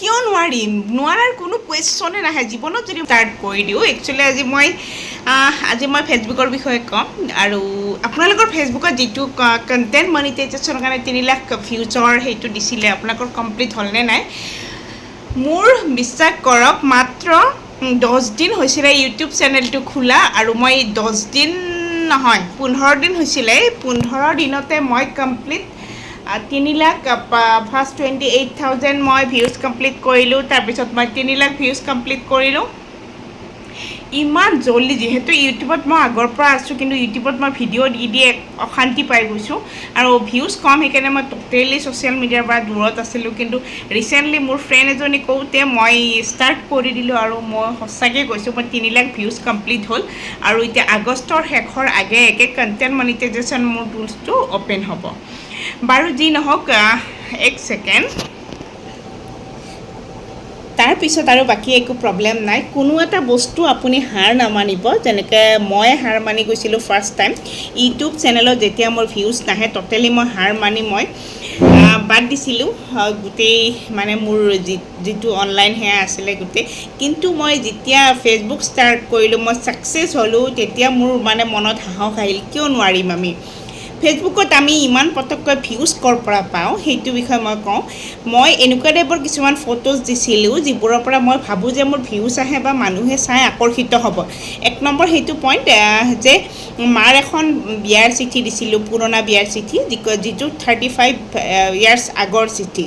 কিয় নোৱাৰিম? নোৱাৰাৰ কোনো কুৱেশ্যনে নাহে জীৱনত যদি ষ্টাৰ্ট কৰি দিওঁ। একচুৱেলি আজি মই ফেচবুকৰ বিষয়ে ক'ম আৰু আপোনালোকৰ ফেচবুকত যিটো কণ্টেণ্ট মনিটাইজেশ্যনৰ কাৰণে 3 লাখ ভিউজৰ সেইটো দিছিলে, আপোনালোকৰ কমপ্লিট হ'লনে নাই? মোৰ বিশ্বাস কৰক, মাত্ৰ 10 দিন হৈছিলে ইউটিউব চেনেলটো খোলা আৰু মই 10 দিন নহয়, 15 দিন হৈছিলে। 15 দিনতে মই কমপ্লিট 3 লাখ, ফাৰ্ষ্ট 28,000 মই ভিউজ কমপ্লিট কৰিলোঁ। তাৰপিছত মই 3 লাখ ভিউজ কমপ্লিট কৰিলোঁ ইমান জল্দি। যিহেতু ইউটিউবত মই আগৰ পৰা আছোঁ, কিন্তু ইউটিউবত মই ভিডিঅ' দি দি এক অশান্তি পাই গৈছোঁ আৰু ভিউজ কম, সেইকাৰণে মই ট'টেলি ছ'চিয়েল মিডিয়াৰ পৰা দূৰত আছিলোঁ। কিন্তু ৰিচেণ্টলি মোৰ ফ্ৰেণ্ড এজনী কওঁতে মই ষ্টাৰ্ট কৰি দিলোঁ আৰু মই সঁচাকৈ কৈছোঁ, মই 3 লাখ ভিউজ কমপ্লিট হ'ল আৰু এতিয়া আগষ্টৰ শেষৰ আগে আগে কণ্টেণ্ট মনিটাইজেশ্যন মোৰ টুলছটো অ'পেন হ'ব। বাৰু যি নহওক, এক ছেকেণ্ড। তাৰপিছত আৰু বাকী একো প্ৰব্লেম নাই। কোনো এটা বস্তু আপুনি হাৰ নামানিব, যেনেকৈ মই হাৰ মানি গৈছিলোঁ। ফাৰ্ষ্ট টাইম ইউটিউব চেনেলত যেতিয়া মোৰ ভিউজ নাহে, ট'টেলি মই হাৰ মানি মই বাদ দিছিলোঁ গোটেই, মানে মোৰ যিটো অনলাইন সেয়া আছিলে গোটেই। কিন্তু মই যেতিয়া ফেচবুক ষ্টাৰ্ট কৰিলোঁ, মই ছাকচেছ হ'লোঁ, তেতিয়া মোৰ মানে মনত সাহস আহিল, কিয় নোৱাৰিম আমি? ফেচবুকত আমি ইমান পটককৈ ভিউজ ক'ৰ পৰা পাওঁ, সেইটো বিষয়ে মই কওঁ। মই এনেকুৱা টাইপৰ কিছুমান ফটোজ দিছিলোঁ, যিবোৰৰ পৰা মই ভাবোঁ যে মোৰ ভিউজ আহে বা মানুহে চাই আকৰ্ষিত হ'ব। এক নম্বৰ সেইটো পইণ্ট যে মাৰ এখন বিয়াৰ চিঠি দিছিলোঁ, পুৰণা বিয়াৰ চিঠি, যিটো 35 ইয়াৰ্ছ আগৰ চিঠি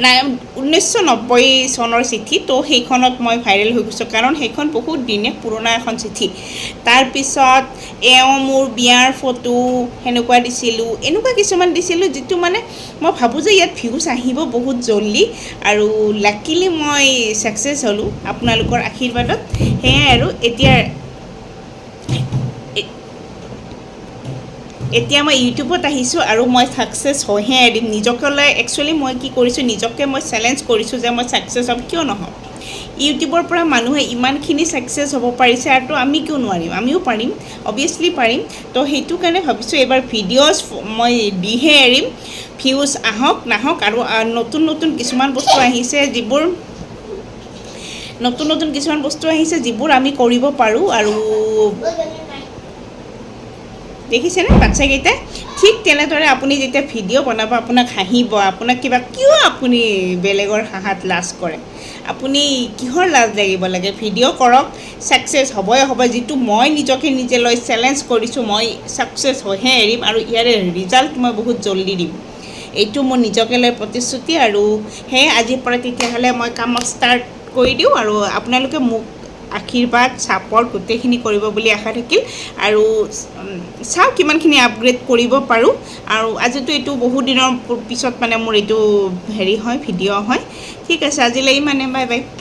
নাই, 1990 চনৰ চিঠি। তো সেইখনত মই ভাইৰেল হৈ গৈছোঁ, কাৰণ সেইখন বহুত দিনে পুৰণা এখন চিঠি। তাৰপিছত এওঁ মোৰ বিয়াৰ ফটো সেনেকুৱা দিছিলোঁ। এনেকুৱা কিছুমান দিছিলোঁ, যিটো মানে মই ভাবোঁ যে ইয়াত ভিউজ আহিব বহুত জল্দি আৰু লাকিলি মই ছাকচেছ হ'লোঁ আপোনালোকৰ আশীৰ্বাদত। সেয়াই আৰু এতিয়া মই ইউটিউবত আহিছোঁ আৰু মই ছাকচেছ হৈহে এৰিম। নিজকে লৈ একচুৱেলি মই কি কৰিছোঁ, নিজকে মই চেলেঞ্জ কৰিছোঁ যে মই ছাকচেছ হ'ম, কিয় নহ'ম? ইউটিউবৰ পৰা মানুহে ইমানখিনি ছাকচেছ হ'ব পাৰিছে আৰু আমি কিয় নোৱাৰিম? আমিও পাৰিম, অভিয়াছলি পাৰিম। তো সেইটো কাৰণে ভাবিছোঁ এইবাৰ ভিডিঅ'জ মই দিহে এৰিম, ভিউজ আহক নাহক। আৰু নতুন নতুন কিছুমান বস্তু আহিছে যিবোৰ নতুন নতুন কিছুমান বস্তু আহিছে যিবোৰ আমি কৰিব পাৰোঁ। আৰু দেখিছেনে বাচ্ছাকেইটাই? ঠিক তেনেদৰে আপুনি যেতিয়া ভিডিঅ' বনাব, আপোনাক হাঁহিব, আপোনাক কিবা। কিয় আপুনি বেলেগৰ হাঁহাত লাজ কৰে? আপুনি কিহৰ লাজ লাগিব লাগে? ভিডিঅ' কৰক, ছাকচেছ হ'বই হ'ব। যিটো মই নিজকে নিজে লৈ চেলেঞ্জ কৰিছোঁ, মই ছাকচেছ হৈহে এৰিম আৰু ইয়াৰে ৰিজাল্ট মই বহুত জল্দি দিম। এইটো মোৰ নিজকে লৈ প্ৰতিশ্ৰুতি। আৰু সেয়ে আজিৰ পৰা তেতিয়াহ'লে মই কামত ষ্টাৰ্ট কৰি দিওঁ আৰু আপোনালোকে মোক আশীৰ্বাদ, ছাপৰ্ট গোটেইখিনি কৰিব বুলি আশা থাকিল। আৰু চাওঁ কিমানখিনি আপগ্ৰেড কৰিব পাৰোঁ। আৰু আজিতো এইটো বহুত দিনৰ পিছত মানে মোৰ এইটো হেৰি হয়, ভিডিঅ' হয়। ঠিক আছে, আজিলৈ ইমানে। Bye bye.